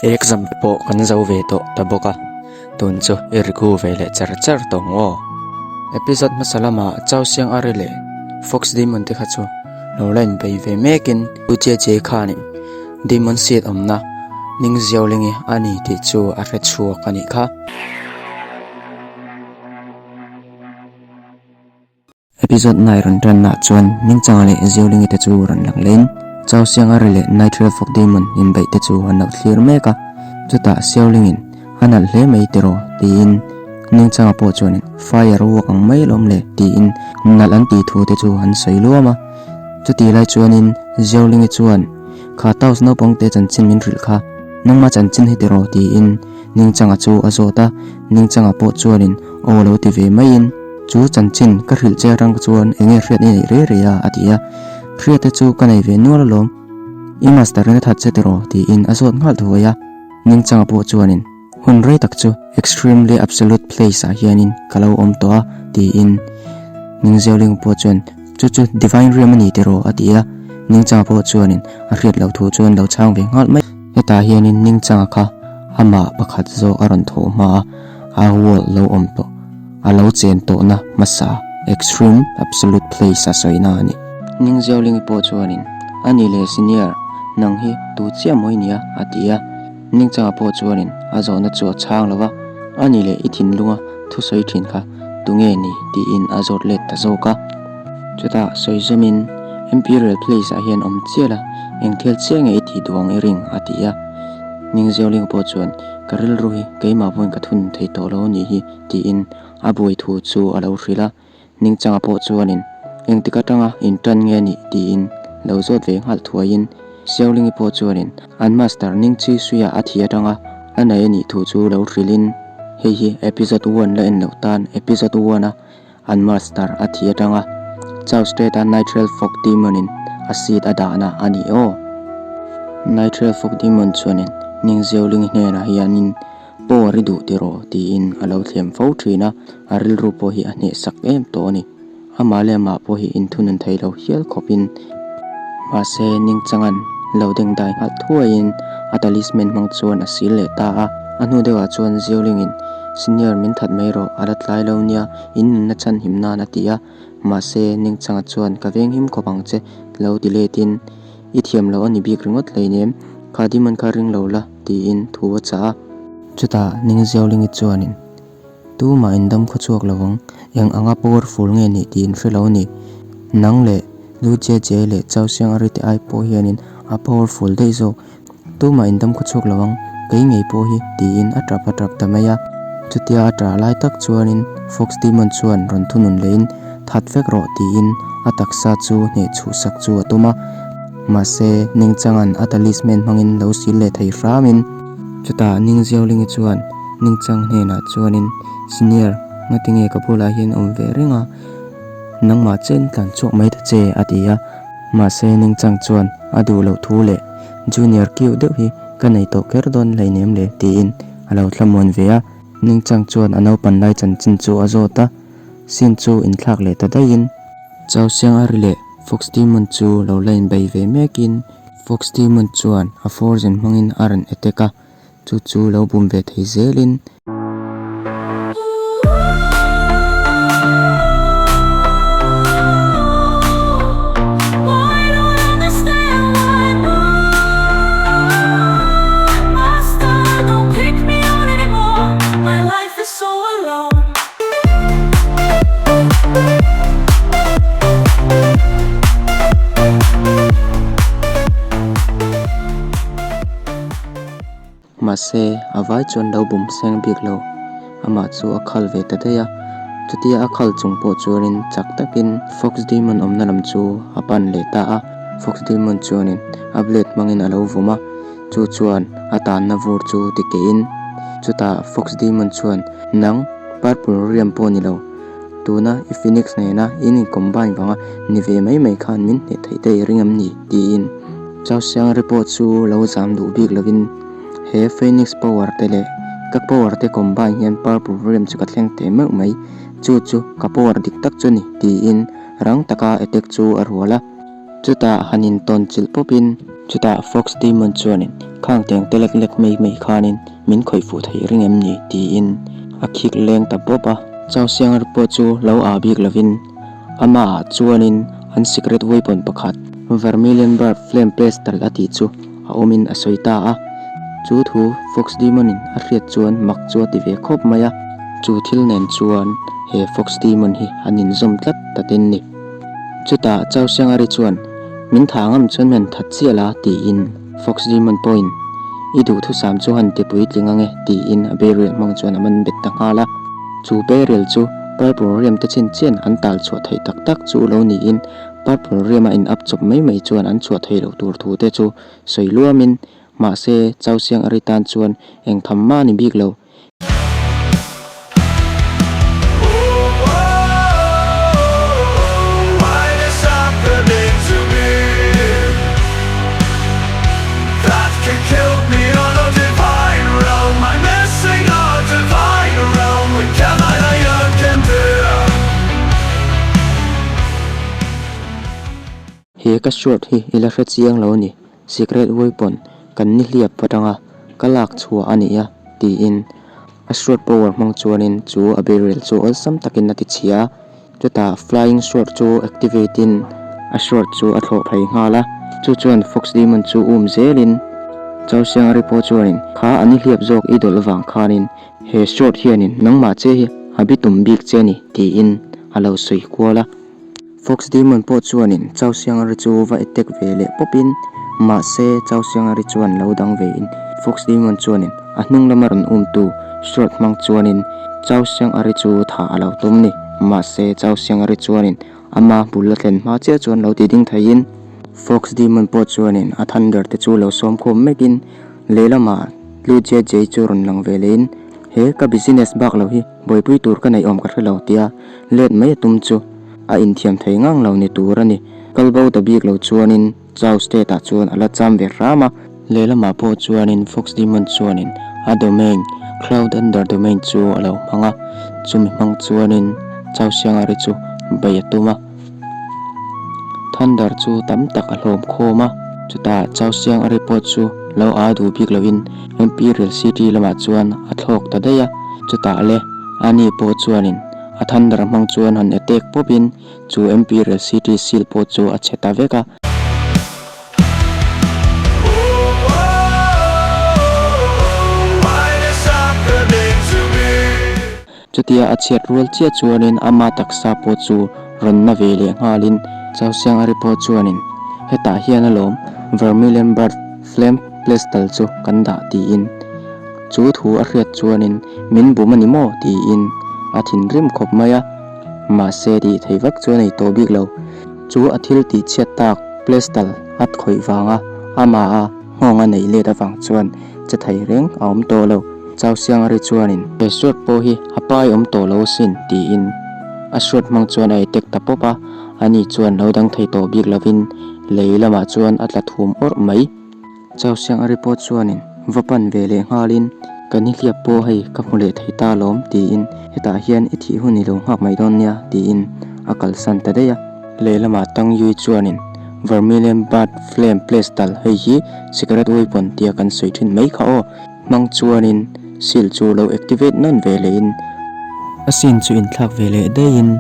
Exam te pawh kan zo ve tawh ta bawk a, tun chu i regu ve leh char char tawh ang aw. Episode hmasa lamah Chau Siang Ari leh Fox Demon te kha chu lo la inbei ve mekin U Jie Jie khanin Demon Seed awmna Ning Xiaoling-i a ni tih chu a hre chhuak a nih kha. Episode nai rawn tanna chuan Ningchanga leh Ziolingi te chu rawn lang lehin Chao Siangari leh Nightreal Fog Demon inbeih te chu an lo thlir mek a. Chutah Xiaolingin a nalh hle mai tiraw tiin Ningchanga pawh chuanin Fire walk ang mai alawm le tiin nalh an tih thu te chu an sawi luam a. Chutih lai chuanin Xiaolingi chuan Kha Taos naupang te chanchin min hrilh kha nangma chanchin hi tiraw tiin Ningchanga chu a zawt a, Ningchanga pawh chuanin aw lo ti ve maiin, Chu chanchin ka hrilh che atang chuan eng nge hriat i neih rei rei a? a ti a. Hriate chu ka nei ve nual alawm, i master in a that che tiraw? tiin a zawt nghal thuai a. Ningchanga pawh chuanin, Hun rei tak chu extremely absolute place ah hianin ka lo awm tawh a, tiin Ningzeuling pawh chuan, Chu chu divine realm a ni tiraw? a ti a. Ningchanga pawh chuanin a hriat loh thu chuan lo chhang ve nghal mai. Hetah hianin Ningchanga kha amah pakhat zawk a rawn thawh hma a, a world lo awm tawh, a lo chen tawhna hmasa extreme absolute place a sawina a ni. Ningziaulingi pawh chuanin, A ni le senior, nang hi tu chiah maw i nia? a ti a. Ningchanga pawh chuanin a zawhna chu a chhang lo va, A ni le i thinlunga thusawi thin kha tunge ni? tiin a zawt let ta zawk a. Chutah sawi zawmin Imperial Place ah hian awm chial a, eng thil chiah nge i tih duh ang i ring? a ti a. Ningzeuling pawh chuan, Ka rilru hi keimah pawhin ka thun thei tawh lo a nih hi, tiin a buai thu chu a lo hrilh a. Ningchanga pawh chuanin, Engtik atanga in tan nge nih? tiin lo zawt ve nghal thuaiin Xiaolingi pawh chuanin an master Ningchi Suia a thi atanga a nei a nih thu chu lo hrilhin, Hei hi episode one la en loh tan episode one a An master a thi atanga Chau State a Nightreal Fog Demon in a seat a dahna a ni aw. Nightreal Fog Demon chuanin Ningzeuling hnenah hianin power i duh tiraw tiin a lo thlem fo thin a, a rilru pawh hi a hnehsak em tawh a ni. Amah leh amah pawh hi inthunun thei lo hial khawpin mahse Ningchangan lo deng dai nghalh thuaiin a talisman hmang chuan a sil leh ta a. A hnu deuhah chuan Zeuling in Senior min that mai rawh, a la tlai lo nia, in nunna chhan him nan a ti a. Mahse, Ningchanga chuan ka veng him khawp ang che lo ti letin, I thiam loh a ni bik ringawt hleinem, kha Demon kha ring lo la, tiin thu a chah a. Chutah Ningziaulingi chuanin, Tumah in dam khaw chhuak lo ang, eng anga powerful nge nih tih in hre lo a ni. Nang leh Lu Jie Jie leh Chao Siang Ari te ai pawh hianin a powerful daih zawk, Tumah in dam khaw chhuak lo ang, kei ngei pawh hi, tiin a tap a tap ta mai a. Chutia a tah lai tak chuanin Fox Demon chuan rawn thunun lehin, That vek rawh, tiin a taksa chu hneh chhuhsak chu a tum a. Mahse, Ningchanga'n a talisman hmangin lo sil leh thei hramin. Chutah Ningziaulingi chuan Ningchang hnenah chuanin, Senior, ngatinge ka bulah hian awm ve reng a, nangmah chen tlan chhuak mai ta che, a ti a. Mahse, Ningchang chuan a duh loh thu leh Junior cute deuh hi ka nei tawh kher dawn hleinem le tiin a lo thlamuan ve a. Ningchang chuan a naupan lai chanchin chu a zawt a, scene chu inthlak leh ta daihin. Chau Siang Ari leh Fox Demon chu lo la inbei ve mekin Fox Demon chuan a fortune hmangin a rawn attack a, chu chu lo bum ve thei zelin. Mahse, a vai chuan lo bum seng bik lo. Amah chu a khal ve ta daih a. Chutia a khal chung pawh chuanin chak takin Fox Demon awmna lam chu a pan leh ta a. Fox Demon chuanin a blade hmangin a lo vawm a, chu chuan a tanna vur chu ti keihin. Chutah Fox Demon chuan, Nang, Purple Riam pawh ni lo. Tuna i Phoenix nena in in combine vanga ni ve mai mai khan min hneh theih te i ring em ni? tiin Chau Siangri pawh chu lo zam duh bik lovin he Phoenix power te leh ka power te combine hian Purple Realm chu ka thleng teh meuh mai, chu chu ka power dik tak chu ni tiin rang taka attack chu a rual a. Chutah han intawn chilh pawpin Chutah Fox Demon chuanin, Khang tiang te lek lek mai mai khanin min khawih fuh thei ring em ni? tiin a khik leng ta bawp a. Chau Siang pawh chu lo aa bik lovin amahah chuanin an secret weapon pakhat Vermilion Bird Flame Pistol a tih chu a awmin a sawi ta a. Chu thu Fox Demon-in a hriat chuan mak chu a ti ve khawp mai a. Chu thil nen chuan he Fox Demon hi an inzawm tlat ta tin ni. Chutah Chau Siangari chuan, Min tha ngam chuan han that chiah la, tiin Fox Demon pawhin, I duhthusam chu han ti puitling ange, tiin a beirel hmang chuan a man bet ta nghal a. Chu beirel chu Purple Riam te chin chian an tal chhuah theih tak tak chu lo niin Purple Riam a in up chawp mai mai chuan an chhuah theih loh tur thu te chu sawi luamin mahse Chau Siangari tan chuan eng tham mah a ni bik lo. He ka shirt hi i la hre chiang lo a ni, Secret weapon kan nihliap atanga ka lak chhuah a ni a, tiin a sword power hmang chuanin chu a barrel chu awlsam takin a ti chhia a, chutah flying sword chu activate in a sword chu a thlawh phei nghal a, chu chuan Fox Demon chu um zelin Chau Siangari pawh chuanin kha a nihliap zawk i dawlh vang khanin he sword hianin nangmah che hi a bitum bik che a ni tiin a lo sawi kual a. Fox Demon pawh chuanin Chau Siangari chu va attack ve leh pawpin, mahse Chau Siangari chuan lo dang vein Fox Demon chuanin a hnung lama rawn umtu sword hmang chuanin Chau Siangari chu thah a lo tum ni. Mahse Chau Siangari chuanin ama bul a thlen hma chiah chuan lo ti ding theiin Fox Demon pawh chuanin a thunder te chu lo sawm khawm mekin lehlamah Lu Jie Jie chu rawn lang ve lehin he ka business bak lo hi buaipui tur ka neih awm ka hre lo tia let mai a tum chu a inthiam thei ngang lo ni tur a ni. Kal bo ta bik lo chuanin Chau State ah chuan a la cham ve hram a. Lehlamah pawh chuanin Fox Demon chuanin a domain, Cloud Under Domain chu a lo hmang a, chumi hmang chuanin Chau Siangari chu bei a tum a. Thunder chu tam tak a hlawm khawm a, chutah Chau Siangari pawh chu lo aa duh bik loin Imperial City lamah chuan a thlawk ta daih a, chutah le ani pawh chuanin A thunder hmang chuan han attack pawpin chu Imperial City seal pawh chu a chhe ta vek a. Chutia a chhiat rual chiah chuanin ama taksa pawh chu rawn na ve leh nghalin Chausiangari pawh chuanin hetah hian alawm Vermilion Bird Flame Plastal chu kan dah tiin Chu thu a hriat chuanin min bum a ni maw? tiin a thinrim khawp mai a, mahse tih thei vak chu a nei tawh bik lo. Chu a thil tih chhiat tak Plestal a khawih vanga amaha nghawng a neih let avang chuan che thei reng a awm tawh lo. Chau Siangari chuanin he sword pawh hi a pai awm tawh lo asin tiin a sword hmang chuan a attack ta pawp a, ani chuan lo dang thei tawh bik lovin lei lamah chuan a tla thum awrh mai. Chau Siang a report chuanin va pan ve leh nghalin, Ka nihliap pawh hei ka hmu leh thei ta alawm tiin hetah hian i thih hun i lo nghak mai dawn nia tiin a kalsan ta daih a. Lehlamah Tang Yui chuanin Vermilion Bird Flame Plastal hei hi cigarette weapon tia kan sawi thin mai kha aw hmang chuanin seal chu lo activate nawn ve lehin a scene chu inthlak ve leh daihin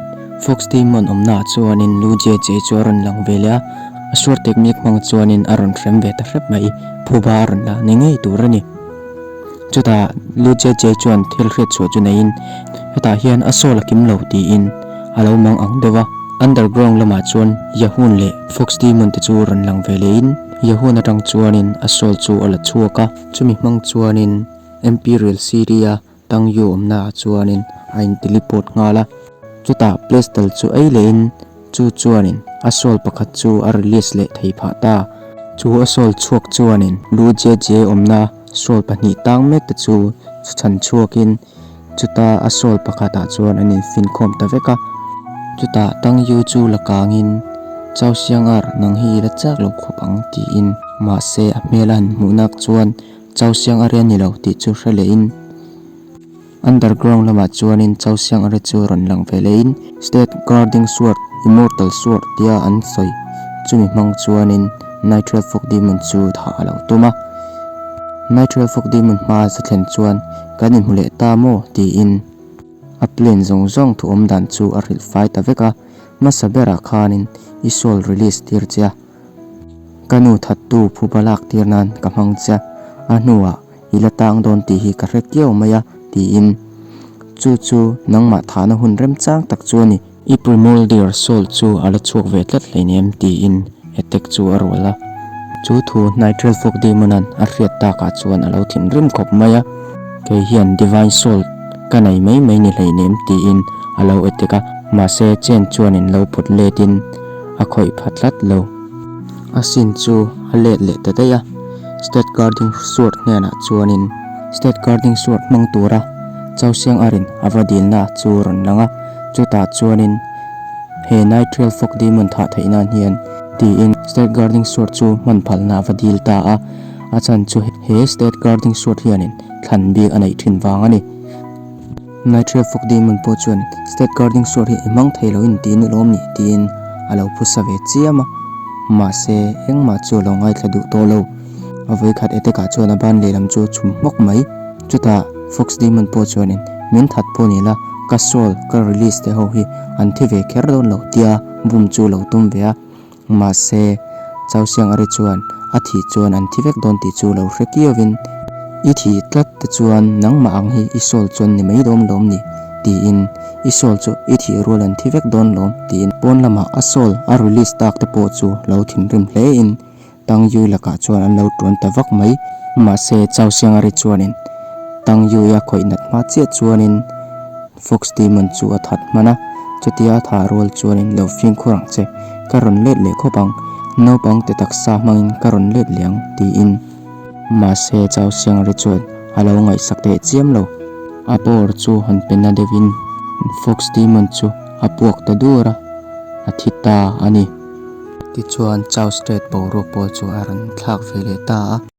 Fox Demon awmnaah chuanin Lu Jie Jie chu a rawn lang ve leh a, a sword technique hmang chuanin a rawn hrem ve ta hrep mai, phuba a rawn la ni ngei tur a ni. Chutah Lu Jie Jie chuan thil hriat chhuah chu neiin hetah hian a soul a kim lo tiin a lo mang ang deuh a, underground lamah chuan Yahun leh Fox Demon te chu rawn lang ve lehin Yahun atang chuanin a soul chu a la chhuak a. Chumi hmang chuanin Imperial City-a Tang Yu awmnaah chuanin a in-teleport nghal a. Chutah Playstyle chu ei lehin chu chuanin a soul pakhat chu a release leh thei phah ta. Chu a soul chhuak chuanin Lu Jie Jie awmna soul pahnih tang mek te chu chhan chhuakin chuta a soul pakhatah chuan an infinkhawm ta vek a. Chutah Tang Yu chu la kangin Chao Xiang Ar nang hi i la chak lo khawp ang tiin mahse a hmel a han hmuh nak chuan Chao Xiang Ar a ni lo tih chu hre lehin underground lamah chuanin Chao Xiang Ar chu rawn lang ve lehin State Guarding Sword, Immortal Sword tia an sawi chumi hmang chuanin. Nightreal Fog Demon chu thah a lo tum a. Nightreal Fog Demon hma a za thlen chuan kan inhmu leh ta maw tiin a plan zawng zawng thu awm dan chu a hrilh fai ta vek a, hmasa berah khanin i soul release tir che a, ka nu thattu phuba lak tir nan ka hmang che a, a hnuah i la tang dawn tih hi ka hre kiau mai a tiin chu chu nangmah thahna hun remchang tak chu a ni. I primordial soul chu a la chhuak ve tlat hleinem tiin attack chu a rual a. Chu thu Nightreal Fog Demon-a'n a hriat takah chuan a lo thinrim khawp mai a, kei hian Divine Soul ka nei mai mai ni hleinem tiin a lo attack a, mahse Chen chuanin lo pawt letin a khawih pha tlat lo. A sin chu a let leh ta daih a, State Guarding Sword hnenah chuanin State Guarding Sword hmang tura Chausiang Arin a va dilna chu rawn lang a. Chutah chuanin he Nightreal Fog Demon thah theih nan hian tiin State Guarding Sword chu hman phalna a va dil ta a, a chhan chu he State Guarding Sword hianin thlan bik a neih thin vang a ni. Nightreal Fog Demon pawh chuan State Guarding Sword hi i hmang thei lo in ti nulawm ni tiin a lo phusa ve chiam a, mahse engmah chu a lo ngaithla duh tawh lo. A vawikhat Etek-ah chuan a ban lehlam chu a chhum hmawk mai. Chutah Fox Demon pawh chuanin, Min that pawh ni la, ka soul, ka release te ho hi an thi ve kher dawn lo tia bum chu lo tum ve a. Mahse, Chau Siangari chuan a thih chuan an thi vek dawn tih chu lo hre kiauin, I thih tlat te chuan nangmah ang hi i soul chuan ni mai dawn lawm ni? tiin, I soul chu i thih rual an thi vek dawn lawm? tiin pawn lamah a soul a release tak te pawh chu lo thinrim hlein Tang Yui lakah chuan an lo tuan ta vak mai. Mahse, Chao Siangari chuanin Tang Yui a khawih nat hma chiah chuanin Fox Demon chu a that hman a, chutia a thah rual chuanin lo fimkhur ang che, ka rawn let leh khawp ang, naupang te taksa hmangin ka rawn let leh ang, tiin. Mahse, Chao Siangari chuan a lo ngaihsak teh chiam lo. A power chu han pe na deuhin Fox Demon chu a puak ta dur a, a thi ta a ni. Tichuan, Chao State boruak pawh chu a rawn thlak ve leh ta a.